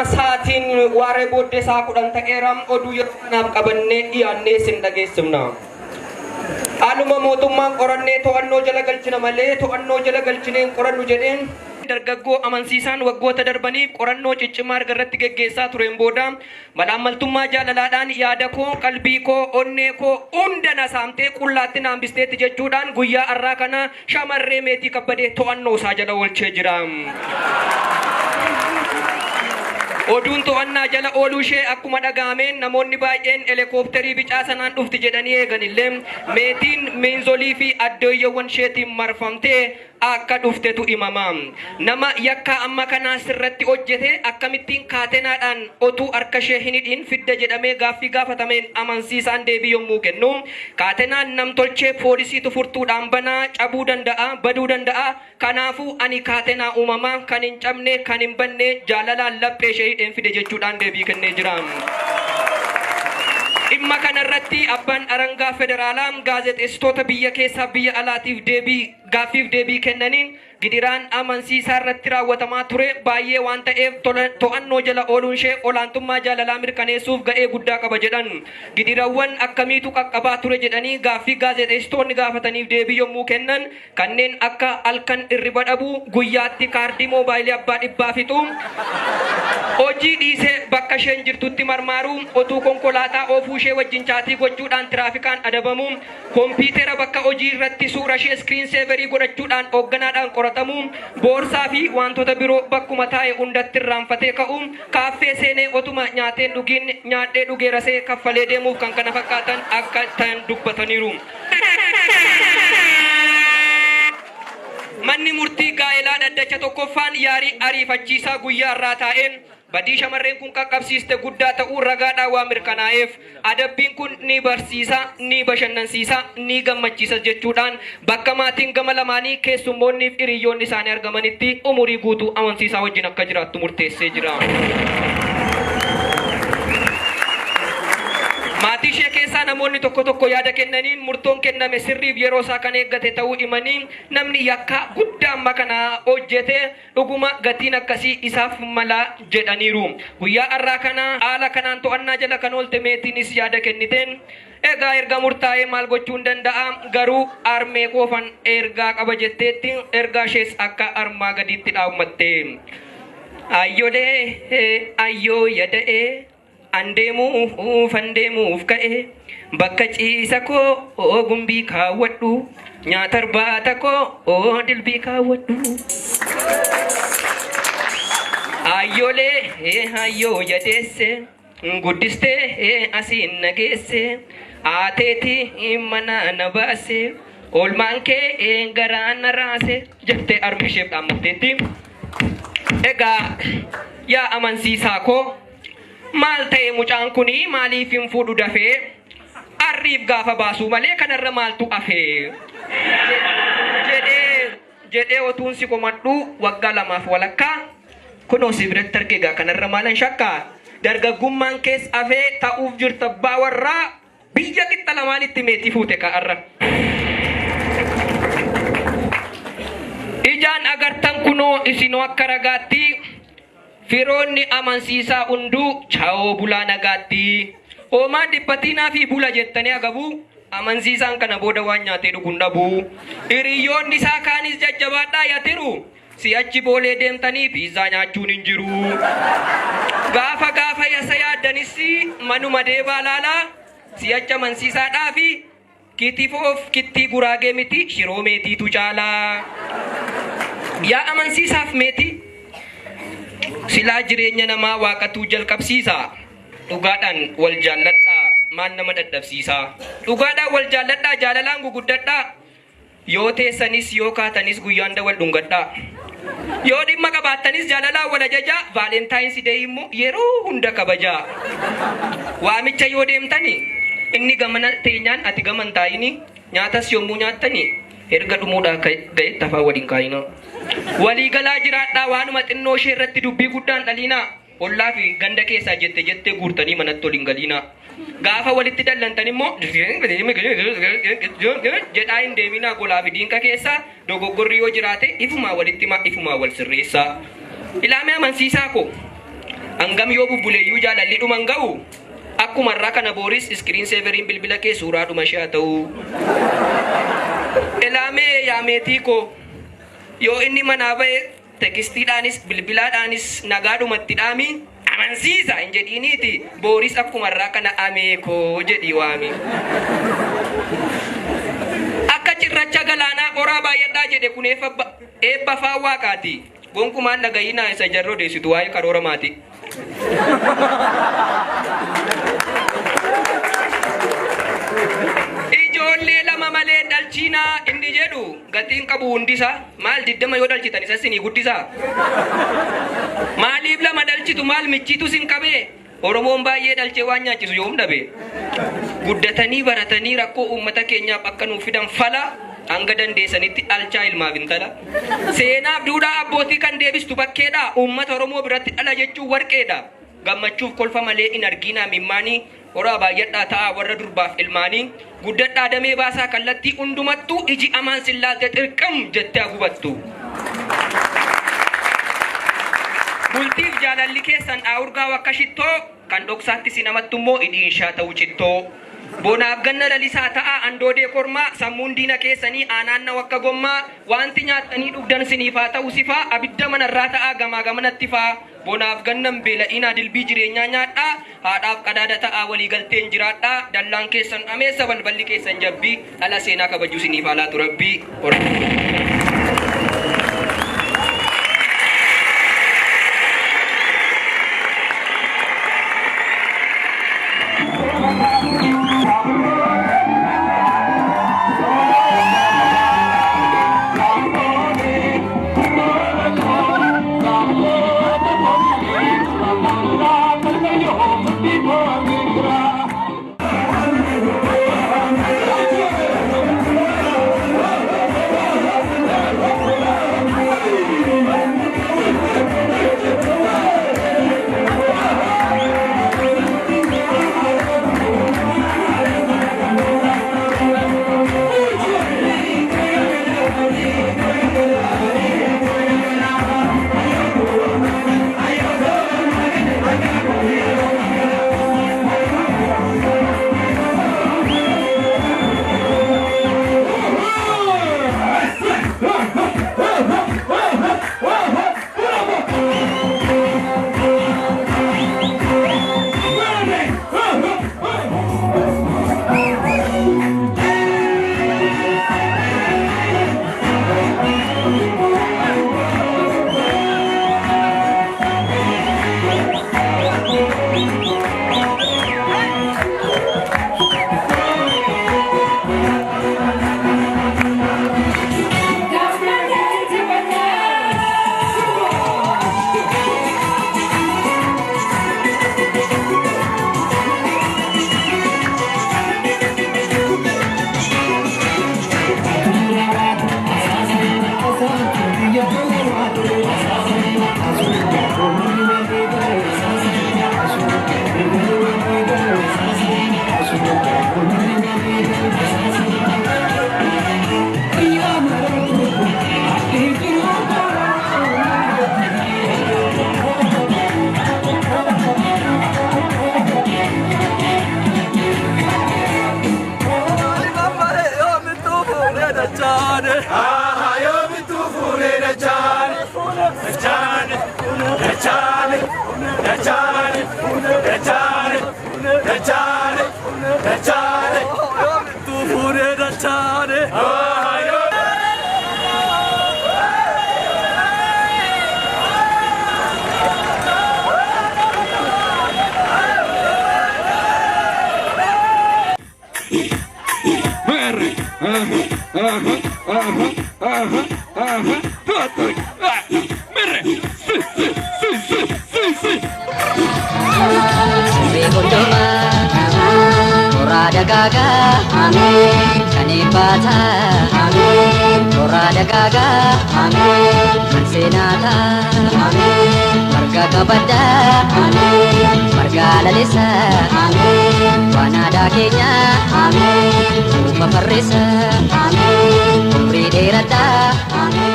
Sa'aatiin waaree booddee sa'a 10 ta'eera oduu yeroo kanaaf qabannee dhiyaannee isin dhageessifna. Haaluma mootummaan qorannee to'annoo jala galchina malee to'annoo jala galchinee hin qorannu jedheen, dargaggoo amansiisaan waggoota darbaniif qorannoo ciccimaa erga irratti geggeessaa tureen booda malaammaltummaa jaalalaadhaan yaada koo, qalbii koo, onnee koo hunda na saamtee qullaatti na hambisteetti jechuudhaan guyyaa har'aa kana Shamarree Meetii Kabbadee to'annoo isaa jala oolchee jira. Oduun to'annaa jala ooluu ishee akkuma dhaga'ameen namoonni baay'een elekoopterii bicaa sanaan dhufti jedhanii eeganillee Meetiin miinzolii fi addooyyewwan isheetiin marfamtee akka dhuftetu himama. Nama yakkaa amma kanaa sirratti hojjete akkamittiin kaatenaadhaan otuu harka ishee hin hidhiin fidda jedhamee gaaffii gaafatameen amansiisaan deebii yommuu kennu, Kaatenaan namtolchee poolisiitu furtuudhaan bana, cabuu danda'a, baduu danda'a. Kanaafuu ani kaatenaa uumamaa kan hin cabne, kan hin badne jaalalaan laphee ishee hidheen fide jechuudhaan deebii kennee jira. Dhimma kanarratti abbaan alangaa federaalaa gaazexeessitoota biyya keessaa biyya alaatiif deebii gaaffiif deebii kennaniin gidiraan amansiisaa irratti raawwatamaa ture baay'ee waan ta'eef to'annoo jala ooluun ishee olaantummaa jaalalaa mirkaneessuuf ga'ee guddaa qaba jedhan. Gidirawwan akkamiitu qaqqabaa ture jedhanii gaaffii gaazexeessitoonni gaafataniif deebii yommuu kennan kanneen akka halkan irriba dhabuu, guyyaatti kaardii moobaayilii abbaa dhibbaa fixuu, hojii dhiisee bakka isheen jirtutti marmaaruu, otuu konkolaataa oofuu ishee wajjin chaatii gochuudhaan tiraafikaan adabamuu, Kompiitera bakka hojii irratti suura ishee screen saver godhachuudhaan hoogganaadhaan qoratamuu, boorsaa fi waantota biroo bakkuma taa'e hundatti irraanfatee ka'uu, kaaffee seenee otuma nyaatee hin dhugiin nyaadhee dhugeera se'ee kaffalee deemuuf kkf akka ta'an dubbataniiru. Manni murtii gaa'elaa dhaddacha 1ffaan yaarii ariifachiisaa guyyaa har'aa taa'een Badii shamarreen kun qaqqabsiiste guddaa ta'uu ragaadhaan waan mirkanaa'eef adabbiin kun ni barsiisa, ni bashannansiisa, ni gammachiisas jechuudhaan bakka maatiin gama lamaanii, keessummoonniif hiriyyoonni isaanii argamanitti umurii guutuu amansiisaa wajjin akka jiraattu murteessee jira. Maatii ishee keessaa namoonni tokko tokko yaada kennaniin murtoon kenname sirriif yeroo isaa kan eeggate ta'uu himanii namni yakka guddaa amma kana hojjete Dhuguma gatiin akkasii isaaf mala jedhaniiru. Guyyaa har'aa kana haala kanaan to'annaa jala kan oolte Meetiinis yaada kenniteen, Egaa erga murtaa'ee maal gochuun danda'a, garuu harmee koofan ergaa qaba jetteetti. Ergaa ishees akka armaa gadiitti dhaammatte. Aayyolee ayyoo yada'ee An deemuufan deemuuf ka'e bakka ciisa koo gumbii kaawwadhu nyaata irbaata koo dilbii kaawwadhu. Ayyoolee ayyoo yadeesse guddistee asiin na geesse aateetii mana na baase oolmaan kee garaa na raase jettee harmi isheef dhaammatteetti. Egaa yaa amansiisaa koo Maal ta'e mucaan kuni maaliif hin fuudhu dafee Arriif gaafa baasuu malee kanarra maaltu afee jedhee jedhee otuun si komadhuu waggaa lamaaf walakkaa kunoo si biratti arge egaa kanarra maalan shakkaa dargaggummaan kees afee ta'uuf jirta abbaa warraa biyya qixxa lamaanitti meetii fuute ka'arra. Ijaan agartan kunoo isinoo akka ragaatti Firoonni amansiisaa hunduu chaawoo bulaa nagaatti. Hoomaan dhiphatiinaa fi bula jettanii agabuu amansiisaan kana booda waan nyaatee dhugu hin dhabu. Hiriyyoonni isaa kaanis jajjabaadhaa yatiru. Si'achi boolee deemtanii piizzaa nyaachuun hin jiru. Gaafa gaafa yasa yaaddanis manuma deebaa laalaa si'achi amansiisaadhaa fi Kitifoof kittii guraagee miti shiroo meetiitu caalaa. Yaa amansiisaaf meetii silaa jireenya namaa waaqatuu jalqabsiisa. Dhugaadhaan wal jaalladhaa maal nama dadhabsiisa. Dhugaadhaan wal jaalladhaa jaalalaan guguddadhaa. Yoo teessanis yoo kaatanis guyyaa hunda wal dhungadhaa. Yoo dhimma qabaattanis jaalalaan wal ajajaa, Valentine's Day immoo yeroo hunda kabajaa. Waamicha yoo deemtani inni gamana teenyaan ati gama hin taa'ini, nyaatas yommuu nyaattani erga dhumuudhaa ga'etti afaan wal hin kaa'inaa. Walii galaa jiraadhaa waanuma xinnoo ishee irratti dubbii guddaa hin dhaliinaa. Ollaa fi ganda keessaa jette jettee guurtanii manatti ol hin galiinaa. Gaafa walitti dallantan immoo jedhaa hin deeminaa golaa fi diinqa keessaa dogoggorri yoo jiraate ifumaa walitti himaa ifumaa wal sirreessaa. Ilaamee amansiisaa koo Hangam yoo bubbuleeyyuu jaalalli dhuma hin ga'u. Akkuma irraa kana booris screen saveriin bilbila kee suuraa dhuma ishee haa ta'u. Elaamee yaa meetii koo yoo inni manaa ba'e textiidhaanis bilbilaadhaanis nagaadhumatti dhaami amansiisa hin jedhiiniiti booris akkuma irraa kana amee koo jedhii waami. Akka cirracha galaanaa oraa baay'adhaa jedhe kun eebba afaan waaqaati. Gonkumaan dhaga'inaa isa jarri odeessitu waa'ee karoora maatii. Ijoollee lama malee hin dhalchiinaa inni jedhu gatiin qabu hundisaa maal 20 yoo dhalchitan isa sinii guddisaa. Maaliif lama dhalchitu maal michiitu sin qabee Oromoon baay'ee dhalchee waan nyaachisu yoom dhabe. Guddatanii baratanii rakkoo uummata keenyaaf akka nuuf fidan fala hanga dandeessanitti dhalchaa ilmaaf intala. Seenaaf duudhaa abbootii kan deebistu bakkeedha. Uummata Oromoo biratti dhala jechuun warqeedha. Gammachuuf kolfa malee hin argiinaa mimmaanii. Horaa baay'adhaa ta'aa warra durbaaf ilmaanii. Guddadhaa damee baasaa kallattii hundumattuu iji amaan sin laalte xirqim jettee haa gubattu. Bultiif jaalalli keessan haa urgaa'u akka shittoo, kan dhoksaatti sin hamattu immoo hidhiin ishaa ta'u cittoo. Bonaaf ganna lalisaa ta'aa andoodee kormaa, sammuun diina keessanii haa naanna'u akka gommaa, waanti nyaattanii dhugdan siniif haa ta'u sifaa, abidda manarraa ta'aa gamaa gamanatti ifaa. Bonaaf ganna hin beela'inaa dilbii jireenyaa nyaadhaa, haadhaaf qadaada ta'aa walii galteen jiraadhaa, dallaan keessan ameessa balballi keessan jabbii, dhala seenaa kabaju isiniif haa laatu Rabbii. Simbee qulqullummaa toraa dagaagaa kan eebbaataa toraa dagaagaa kan seenaataa marga kabaddaa marga lalisaa waan aadaa keenyaa uufa farrisaa umrii dheeradhaa.